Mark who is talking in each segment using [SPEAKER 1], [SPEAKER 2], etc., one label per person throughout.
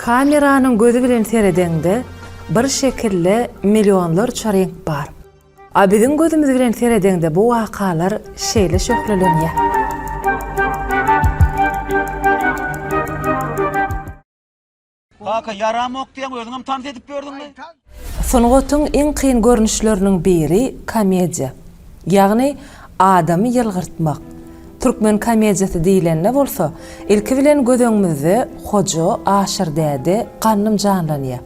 [SPEAKER 1] Kameranyň gözi bilen seredeňde bir şekilde millionlarça reňk bar. A biziň gözümiz bilen seredeňde bu wakalar şeýle şöhlelenýär.
[SPEAKER 2] Kaka ýaramok diýýäň özüňem tans edip ýördüňmi?
[SPEAKER 1] Sungatyň iň kyn görnüşleriniň biri komediýa. Ýagny adamy ýylgyrtmak. Türkmen komediýasy diýlende bolsa, ilki bilen göz öňümizde Hoja, Aşyr däde, Gandym janlanýar.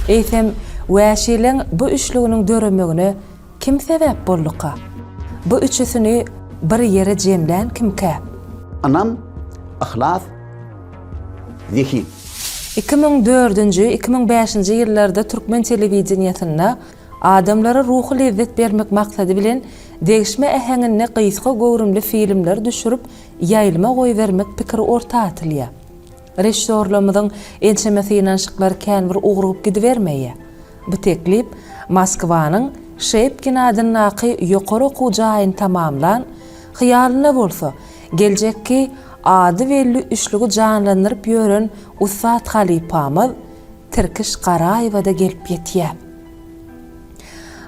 [SPEAKER 1] Eýsem, wäşileň bu üçlüginiň döremegine kim sebäp bolduka? Bu üçüsini bir ýere jemlän kimkä?
[SPEAKER 3] Ynam, yhlas, zehin.
[SPEAKER 1] 2004-nji, 2005-nji ýyllarda türkmen telewideniýesinde Adamlara ruhy lezzet bermek maksady bilen degişme äheňinde gysga göwrümli filmleri düşürip ýaýlyma goýbermek pikiri orta atylýar. Režissýorlarymyzyň ençeme synanyşyklary kän bir ugrugyp gidibermeýär. Bu teklip Moskwanyň Şepkin adyndaky ýokary okuw jaýyny tamamlan, hyýalynda bolsa geljekki ady belli üçlügi janlandyryp ýören ussat halypamyz Tirkiş Garaýewa-da gelip ýetýär.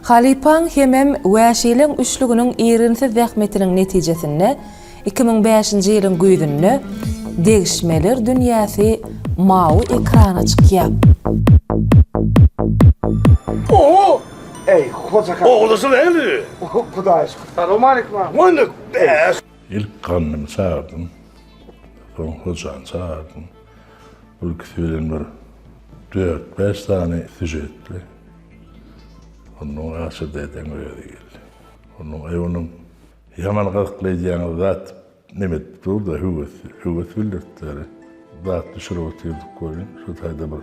[SPEAKER 1] Halypaň hemem wäşileň üçlüginiň irginsiz zähmetiniň netijesinde 2005-nji ýylyň güýzünde Degişmeler dünýäsi mawy ekrana çykýar.
[SPEAKER 4] Oho! Eý, Hoja kaka. Oglusy näli? Hudaýa şükür. Salowmaleýkim aga. Waleýkim. Bäh.
[SPEAKER 5] Ilk Gandymy çagyrdym. Soň Hojany çagyrdym. Bu ikisi bilen bir dört-bäş sany sýužetli. Onnoň Aşyr dädeň özi geldi. Onnoň aý onuň ýaman gyzykly edýäňiz zat neme edip dur-da höwes, höwes bildirtdiler. Zat düşürip otyrdyk welin şo taýda bir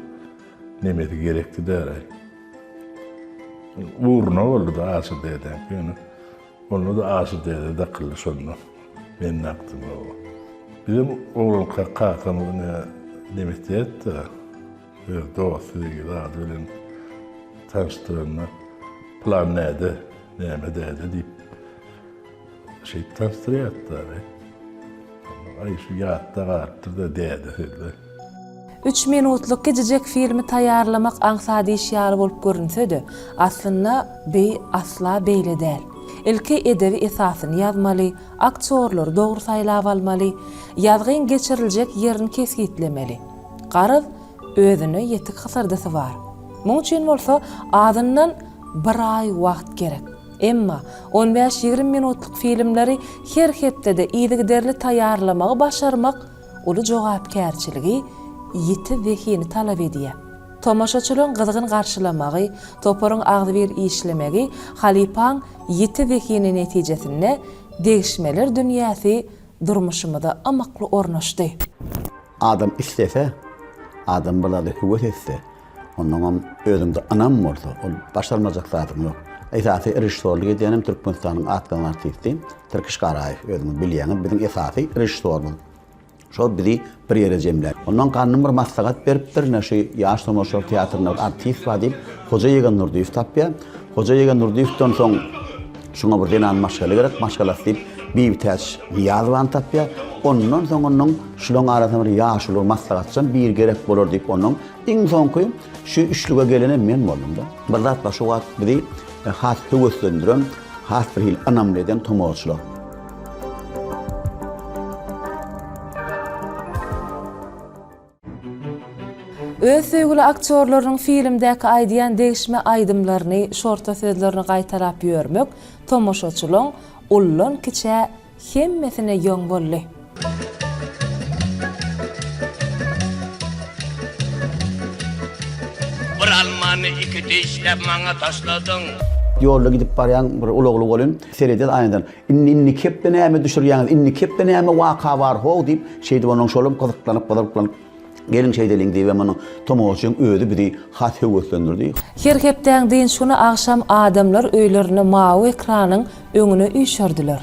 [SPEAKER 5] nemesi gerekdi däl-aý. Ugruna boldy-da Aşyr dädeňki ýöne. Onda-da Aşyr däde dakyldy şonda. Men dakdym oba. Bizem oglanka kakamyz ine neme etýärdi-de, öz dosty zady bilen tanyşdyranda pylan däde, näme däde diýip şeýdip tanyşdyrýardy-da. Aý şu ýatda galypdyr-da däde sözi.
[SPEAKER 1] Üç minutlyk kiçijek filmi taýýarlamak aňsat iş ýaly bolup görünse-de, aslynda bi asla beýle däl. Ilki edebi esasyny ýazmaly, aktýorlary dogry saýlap almaly, ýazgyň geçiriljek ýerini kesgitlemeli. Garaz, özüne ýetik hysyrdysy bar. Muň üçin bolsa azyndan bir aý wagt gerek. Emma on bäş-ýigrimi minutlyk filmleri her hepdede yzygiderli taýýarlamagy başarmak uly jogapkärçiligi, ýiti zehini talap edýär. Tomaşaçylaryň gyzgyn garşylamagy, toparyň agzybir işlemegi halypaň ýiti zehini netijesinde degişmeler dünýäsi durmuşymyza ymykly ornaşdy.
[SPEAKER 3] Adam islese, adam bir zada höwes etse, onnoňam özüňde ynam bolsa, ol başarmajak zadyň ýok. Esasy režissýorlyk edýänem Türkmenistanyň at gazanan artisti Tirkiş Garaýew, özüňiz bilýäňiz, biziň esasy režissýorymyz. Şol bizi bir ýere jemlär. Ondan Gandym bir maslahat beripdir, ine şu Ýaş tomaşaçylar teatrynda bir artist bar diýip, Hoja Ýegennurdyýew tapýar. Hoja Ýegennurdyýewden soň şuňa bir zenan maşgala gerek, maşgalasy diýip, Bibitäç Nyýazowany tapýar. Ondan soň onuň şulaň arasynda bir ýaşuly maslahatçam biri gerek bolar diýip, onuň iň soňky şu üçlüge gelenem men boldum-da. Bir zat bar, şu wagt bizi has höweslendiren, has bir hili ynamly eden tomaşaçylar.
[SPEAKER 1] Öz söýgüli aktýorlarynyň filmdäki aýdýan degişme aýdymlaryny, şorta sözlerini gaýtalap ýörmek tomaşaçylaň uldan-kiçä hemmesine ýoň boldy.
[SPEAKER 6] Bir almany iki dişläp maňa taşladyň.
[SPEAKER 3] Ýolda gidip barýan bir ulagly welin, seredýär aýnadan. Indi indiki hepde näme düşürýäňiz, indiki hepde näme waka bar how diýip, şeýdip onuň şolam gyzyklanyp gyzyklanyp, geliň şeýdeliň diýibem onuň tomaşaçyň özi bizi has höweslendirdi.
[SPEAKER 1] Her hepdäň dynç güni agşam adamlar öýlerinde mawy ekranyň öňüne üýşerdiler.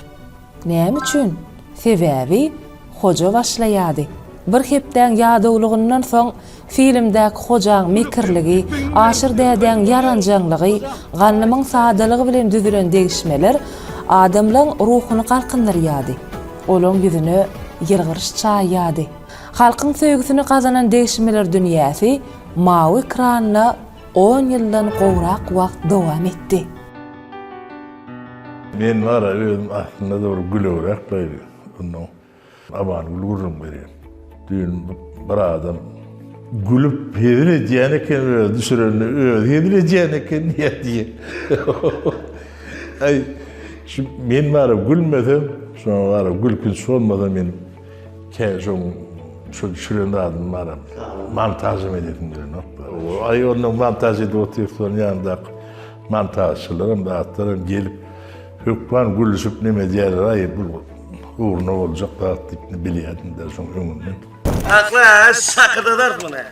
[SPEAKER 1] Näme üçin? Sebäbi Hoja başlaýardy. Bir hepdäň ýadawlygyndan soň filmdäki Hojaň mekirligi, Aşyr dädäň ýaranjaňlygy, Gandymyň sadalygy bilen düzülen degişmeler adamlaň ruhuny galkyndyrýardy. Olaň ýüzüne. ýylgyryş çaýýardy. Halkyň söýgüsini gazanan degişmeler dünýäsi mawy ekranda on ýyldan gowrak wagt dowam etdi.
[SPEAKER 5] Men bar-a özüm aslynda-da bir gülewräk baýry. Onnoň Amangül gürrüň berýär. Düýn bir adam gülüp hezil edýän eken özi düşürenini özi hezil edýän eken diýýär diýýär. Aý şu men bar-a gülmesem, şoňa bar-a gülkünç bolmasa men kä şoň şo düşüren zadym bar-a montažam edesim gelenok. Aý onnoň montaž edip otyrsyň ýanyndaky montažçylaram zatlaram gelip hökman gülüşip neme edýärler aý bu ugruna boljak zat diýip bilýärdim-dä şoň öňünden.
[SPEAKER 6] Sakla, şakyrdadarys muny.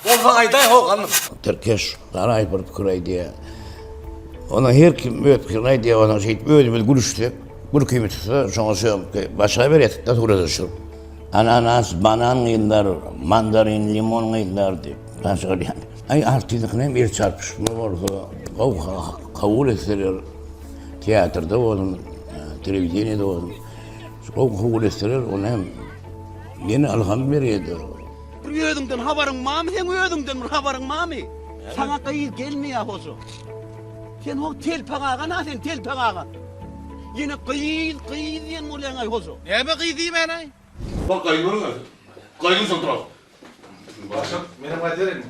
[SPEAKER 6] Bolsa aýdaý ho ganym.
[SPEAKER 7] Tirkeş Garaýew bir pikir aýdýar. Ona her kim öz pikirini aýdýar, ondan şeýdip özümiz gülüşsek, gülkimiz tutsa, şoňa söýüňki başga berýäs-de surata düşürip. Ananas, banan gyzlar, mandarin, limon gyzlar diýip tanşyrýan. Aý artistlikini hem el çarpyşma bolsa, gowy kabul etseler, teatrda bolsun, telewideniýede bolsun, gowy kabul etseler, ony hem ýene ylham berýärler.
[SPEAKER 2] Bir özüňden habaryň barmy seň özüňden bir habaryň barmy? Saňa gyz gelmeýär hoja. Sen ho telpek aga na sen telpek aga. Ýene gyz gyz diýen bolýaň aý hoja.
[SPEAKER 6] Näme gyz diýmän aý? Bak gaýyn görüň. Gaýyn soň turar. Başak, menem gaýdybereýin.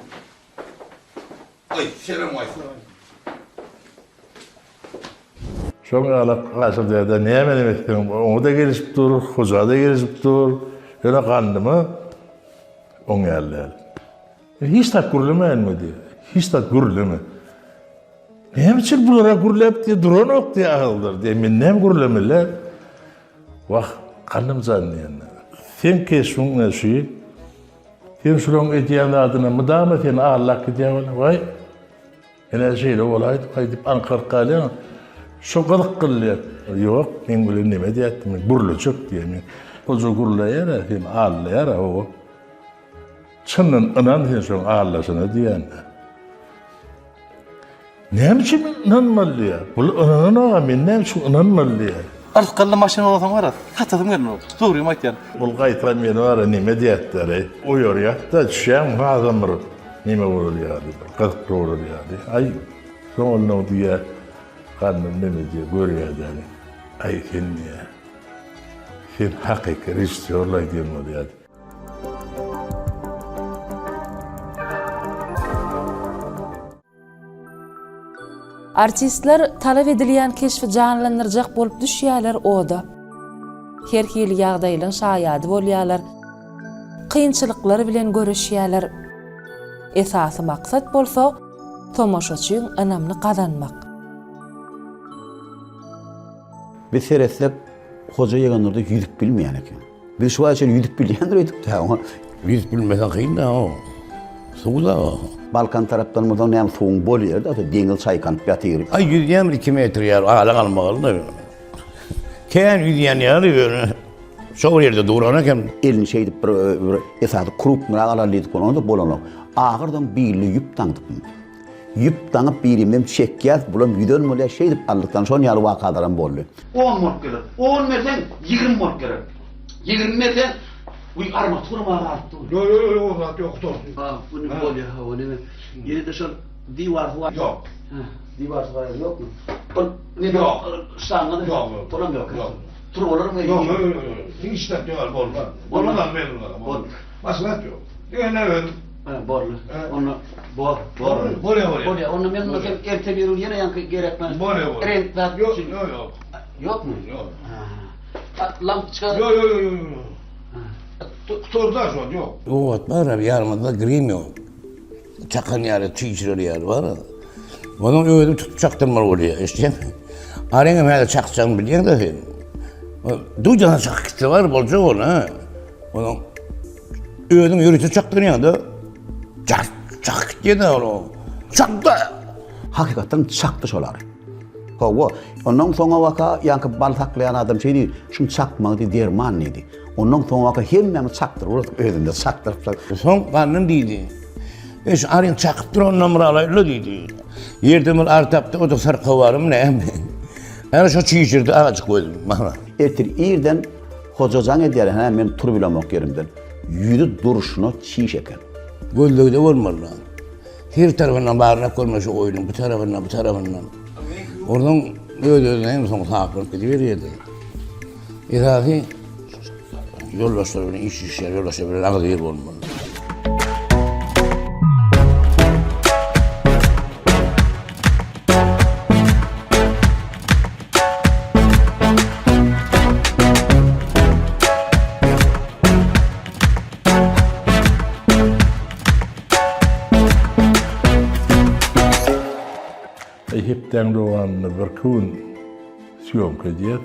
[SPEAKER 6] Aý, senem gaýtsana.
[SPEAKER 5] Şoň ýaly Aşyr däde näme näme etseň, oňa-da gelişip dur, Hoja-da gelişip dur. Ýöne Gandyma oň ýaly däl. Hiç zat gürlemäýinmi diýýär. Hiç zat gürleme. Näme üçin bulara gürläp diýýär, duranok diýýär agyzlary diýýär. Men näme gürlemeli? Wah, Gandym jan diýen. Seň keşbiň ine şu. Sen şularyň edýän zadyna mydama seni aldap gidýär weli. Waý, ine şeýle bolaýdy, waý diýip aňkaryp galýaň. Şo gyzyk gylýar. Ýok, meň bilen neme diýätdi, men gürlejek diýýär. Men Hoja gürleýär-ä, seni aldaýar-a, hawa. Çyndan ynan sen şoň aldaşyna diýýän-dä. Näme üçin men ynanmaly diýýär. Bul ynananok-a, men näme üçin ynanmaly diýýär.
[SPEAKER 8] Yrsgally maşyn bolsaň bar-a, satasym gelmez. Dogrymy aýtýan.
[SPEAKER 5] Bul gaýta meni bar-a neme diýätdä-leý, oýarýat-da, düşýäň hasam bir neme bolar ýaly, bir gyzykly bolar ýaly. Aý, soň onnoň diýýär, Gandym neme diýýär, görýär-dä. Aý, sen diýýär, sen hakyky režissýor-laý diýen bolýar.
[SPEAKER 1] Artistler talap edilýän keşbi janlandyrjak bolup düşýärler oda. Her hili ýagdaýlaň şaýady bolýarlar, kynçylyklar bilen göreşýärler. Esasy maksat bolsa tomaşaçyň ynamyny gazanmak.
[SPEAKER 3] Biz seretsek, Hoja Ýegandurdy ýüzüp bilmeýän eken. Biz şu wagta çenli ýüzüp bilýändir öýdüp-dä oňa.
[SPEAKER 7] Ýüzüp bilmeseň kyn-da o. Suw-da o.
[SPEAKER 3] Balkan tarapdan bolsaň näme suwuň bol ýeri-de, deňiz çaýkanyp ýatyr.
[SPEAKER 7] Aý ýüzýän bir 2 metr ýaly ala galmaly-da. Kän ýüzýän ýaly ýöne şo bir ýerde duran eken.
[SPEAKER 3] Elini şeýdip bir bir esasy krupnyrak alaly diýdik bolanda bolanok. Ahyrsoň biline ýüp daňdyk. Ýüp daňyp birimizem çekýäs, bulam ýüzen bolýar, şeýdip aldykdan şon ýaly wakalaram boldy.
[SPEAKER 2] On bolup geler. On berseň, 20 bolup geler. 20 berseň, bu armatura maňa galyp dur.
[SPEAKER 4] Ýok, ýok, ýok, o zat ýok, gutardy.
[SPEAKER 2] Ha, bu ne bolýar, ha, o neme. Ýene-de şol diwar suwa.
[SPEAKER 4] Ýok.
[SPEAKER 2] Ha, diwar suwa ýokmy? Ol neme?
[SPEAKER 4] Ýok.
[SPEAKER 2] Ştanga
[SPEAKER 4] Ýok, ýok.
[SPEAKER 2] Olam ýok.
[SPEAKER 4] Ýok.
[SPEAKER 2] Turbalaram
[SPEAKER 4] Ýok, ýok, ýok, ýok. Hiç zat ýok, bolmaz. Bolmaz, men bolmaz. Başga zat ýok. Ýöne özüm.
[SPEAKER 2] Ha, borly. Onda bor, bor.
[SPEAKER 4] Bolýar, bolýar.
[SPEAKER 2] Bolýar. Onda men muny sen erte bir gün ýene ýaňky gerekmän.
[SPEAKER 4] Bolýar, bolýar.
[SPEAKER 2] Renk zat
[SPEAKER 4] Ýok,
[SPEAKER 2] üçin.
[SPEAKER 4] ýok, ýok.
[SPEAKER 2] Ýokmy?
[SPEAKER 4] Ýok.
[SPEAKER 2] Ha. Lampoçka.
[SPEAKER 4] Ýok, ýok, ýok, ýok. Gutardy şol, ýok.
[SPEAKER 7] O wagt bar, ýanymyzda grim ýok. Çakan ýaly, çüýşürer ýaly bar. Onuň özi tutup çakdyrmaly bolýar, eşitýäňmi? Aryňam häzir çakjagyny bilýäň-de sen. Duýdansyz çakyp gitse bar, boljak ol, ha. Onuň özüň ýörite çakdyrýaň-da, çak, çakyp gitýär-de ol. Çakdy!
[SPEAKER 3] Hakykatdan çakdy şol ary. Hawa, ondan soňabaka ýaňky bal saklaýan adam şeý diýdi, şuň çakmagy diýdi, derman diýdi. Ondan soňabaka hemmämiz çakdyryp ugradyk, özüm-de çakdyryp.
[SPEAKER 7] Soň Gandym diýdi. Eý, şu aryň çakyp duranyndan bir alaýyn-la diýdi. Ýerden bir ar tapdy, o-da syrkaw barmy näme? Ana şo çişirdi azajyk gözüm maňa.
[SPEAKER 3] Ertir irden Hoja jaň edýär, hä men turubilemok ýerimden. Ýüzi durşuna çiş eken.
[SPEAKER 7] Gözlegde bolmaly. Her tarapyndan barlap görmeli şu oýnuň bu tarapyndan, bu tarapyndan. Onsoň öz-özüne hem soň saplanyp gidiberýärdi. Esasy ýoldaşlar bilen iş işýär, ýoldaşlar bilen agzybir bolmaly.
[SPEAKER 5] Hepdäň dowamynda birki gün sýomka edýäs.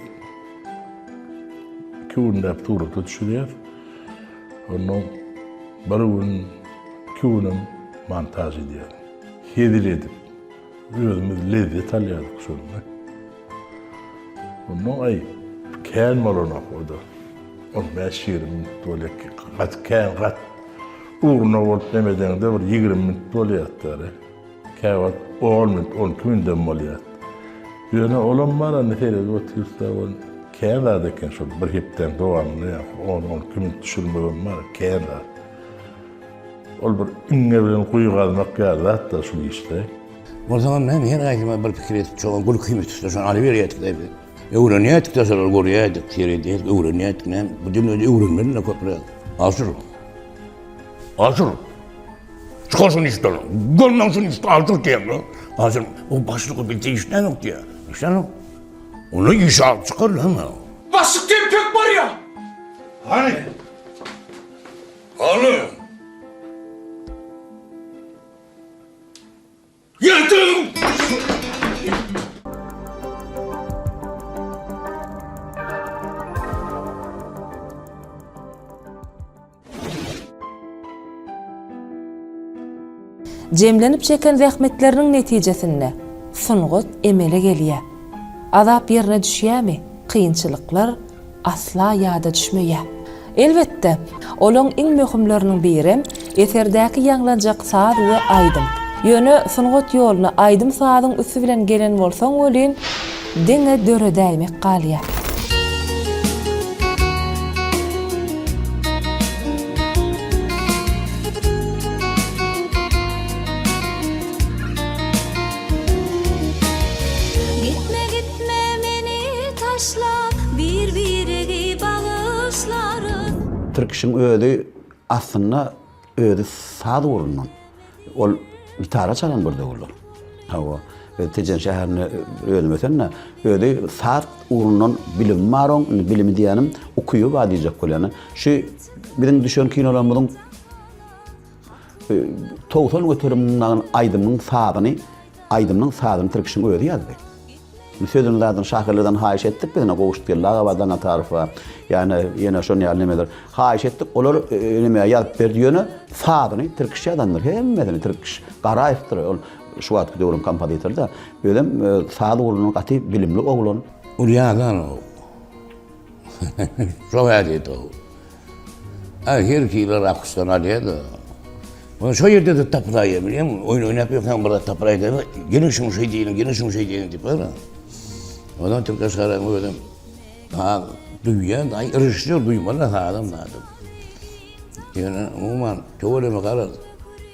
[SPEAKER 5] Iki günläp surata düşürýäs. Ondan bir gün, iki günem montaž edýäs. Hezil edip, özümiz lezzet alýardyk şonda. Ondan aý kän bolanok o-da. On bäş-ýigrimi minut bolýar. Gaty kän, gat ugruna bolup neme edeňde bir 20 minut bolýar-da. Käwagt on minut, 12 minudam bolýar. Ýöne olam bar indi seredip otyrys-da, ol kän zat eken şol bir hepdäň dowamynda ýa on-on iki minut düşürmegem bar, kän zat. Ol bir iňňe bilen guýy gazmak ýaly zat-da şul işde.
[SPEAKER 7] Bolsagam näme her haýsyma bir pikir edip çogan gülkimiz tutsa şony alyberýärdik-dä biz. Öwrenýärdik-de şolary görýärdik, seredýärdik, öwrenýärdik näme bu dünýede öwrenmeli-de köpräk. Aşyr. Aşyr. Çykar şuny işden. Görmäň şuny işden aşyr diýýär. Aşyr o başlyk bizde işlänok diýýär. Işlänok. Onda işe alyp çykar näme?
[SPEAKER 4] Başlyk tempek barýar.
[SPEAKER 7] Hany? Hany? Ýetim!
[SPEAKER 1] Jemlenip çeken zähmetleriniň netijesinde sungat emele gelýär. Azap ýerine düşýärmi? Kynçylyklar asla ýada düşmeýär. Elbetde, olaň iň möhümleriniň birem eserdäki ýaňlanjak saz we aýdym. Ýöne sungat ýoluna aýdym-sazyň üsti bilen gelen bolsaň welin, diňe döredäýmek galýar.
[SPEAKER 9] Gitme gitme meni taşlap bir biregi bagyşlarys.
[SPEAKER 3] Tirkişiň özi aslynda özi saz ugrundan. Ol gitara çalan bir döwürler. Hawa, özi Tejen şäherinde özüm ösen-de, özi saz ugrundan bilimi bar oň, indi bilimi diýýänim ukyby bar diýjek bolýan. Şu biziň düşen kinolarymyzyň 90 göteriminiň aýdymyň sazyny, aýdymyň sazyny Tirkişiň özi ýazdy. Sözüni zadyny şahyrlardan haýyş etdik biz ine Gowşutgeldi aga bar, Daňatarow bar, ýa-ni ýene şon ýaly nemeler. Haýyş etdik, olar neme ýazyp berdi, ýöne sazyny Tirkiş ýazandyr, hemmesini Tirkiş Garaýewdir, ol şu wagtky döwrüň kompozitory-da. Özem saz ugrundan gaty bilimli oglan.
[SPEAKER 7] Ol ýazanok. Şo häsiýeti ol. A her hili rakusdan alýar-da. Ony şo ýerde-de tapylaýýar, bilýäňmi? Oýun oýnap ýörseň bir zat tapylaýsa, geliň şuny şeý diýeliň, geliň şuny şeý diýeliň diýip bar. Ondan Türkeş Garaň özem saz duýýan, aý režissýor duýmaly sazam zadam. Ýöne umuman tüweleme garaz.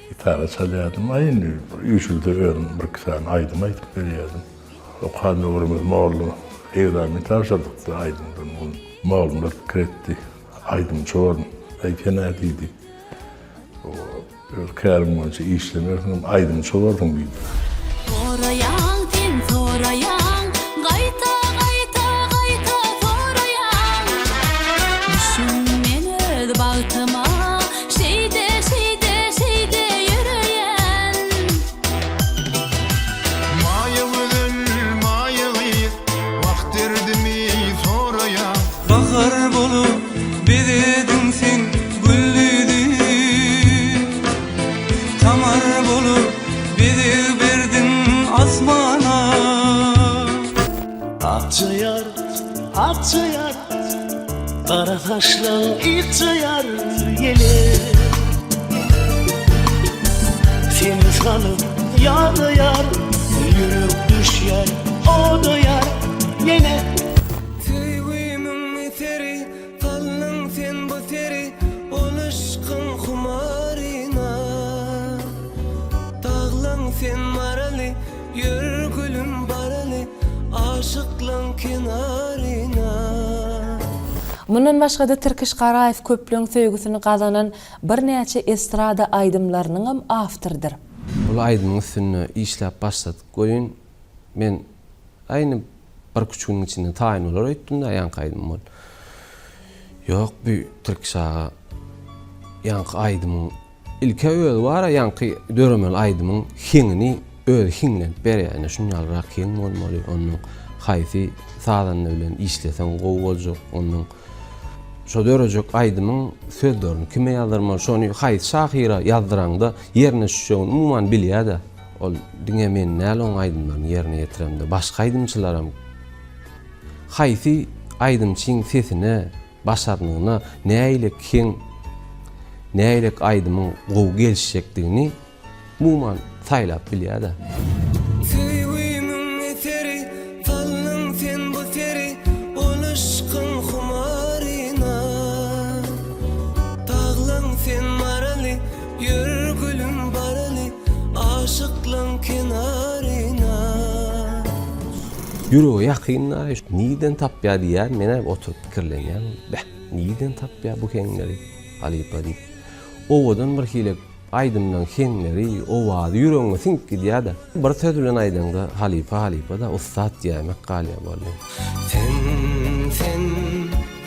[SPEAKER 5] Gitara çalýardym, aý indi bir üýşülse özüm birki sany aýdym aýdyp berýärdim. Okan döwrümiz mollum ekzamen tabşyrdyk-da aýdymdan. Ol mollumlar pikir etdi. Aýdymçy borun. Aý sen-ä diýdi. Öz käriň boýunça işlemersiňem, aýdymçy bolarsyň diýdi.
[SPEAKER 9] Soraýaň sen soraýaň, gaýta gaýta gaýta soraýaň. Düşün men öz bagtyma, şeýde şeýde şeýde ýöreýän.
[SPEAKER 10] Maýa gözel maýa gyz, wah derdimi soraýaň.
[SPEAKER 11] Bahar bolup bezediň sen güllüdi Tamar bolup bezeg berdiň asmana.
[SPEAKER 12] Akja ýar, akja ýar, gara saçlaň ykjaýar ýele. Seni salyp ýada ýar. Ýürek düşýär oda ýar ýene.
[SPEAKER 11] Söýgümiň eseri Saldyň sen bu seri Ol yşkyň humaryna Daglaň sen maraly Ýör gülüm baraly Aşyklaň kenaryna.
[SPEAKER 1] Mundan başga-da Tirkiş Garaýew köplügiň söýgüsini gazanan birnäçe estrada aýdymlarynyňam awtorydyr.
[SPEAKER 13] Ol aýdymyň üstünde işläp başladyk welin, men aýny birküç günüň içinde taýyn bolar öýtdüm-dä ýaňky aýdym bol. Ýok, bu Tirkiş aga ýaňky aýdymyň ilk-ä özi bar-a ýaňky döremeli aýdymyň heňini özi hiňlenip berýär. Ine şuny ýalyrak heň bolmaly, onnoň haýsy sazanda bilen işleseň gowy boljak, onnoň Şo dörejek aýdymyň sözlerini kime ýazdyrmaly, şony haýsy şahyra ýazdyraňda ýerine düşjegini umuman bilýär-de. Ol diňe men däl oň aýdymlaryny ýerine ýetiremde, başga aýdymçylaram haýsy aýdymçyň sesine, başarnygyna nähili heň, nähili aýdymyň gowy gelişjekdigini Umuman saýlap bilýär-de.
[SPEAKER 11] Söýgümiň eseri, saldyň sen bu seri, Ol yşkyň humaryna. Daglaň sen maraly, ýör gülüm baraly, Aşyklaň kenaryna.
[SPEAKER 13] Ýürege ýakyn-da, nirden tapýar diýýän, menem oturyp pikirlenýän, beh, nirden tapýar bu heňleri halypa diýip. Owadan bir hili Aýdymlaň heňleri, owazy ýüregiňe siňip gidýär-de. Bir söz bilen aýdaňda halypa halypa-da, ussat diýäýmek galýar boldy.
[SPEAKER 11] Sen sen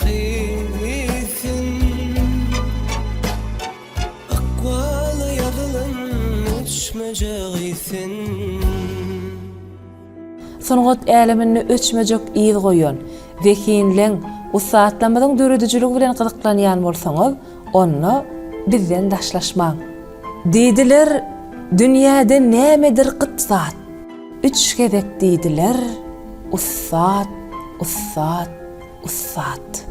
[SPEAKER 11] gyz sen Ykbala ýazylan öçmejek yz sen.
[SPEAKER 1] Sungat äleminde öçmejek yz goýan, zehinleň, ussatlarymyzyň döredijiligi bilen gyzyklanýan bolsaňyz, onda bizden daşlaşmaň. Diýdiler, Dünýäde nämedir gyt zat. Üç gezek diýdiler, Ussat, ussat, ussat.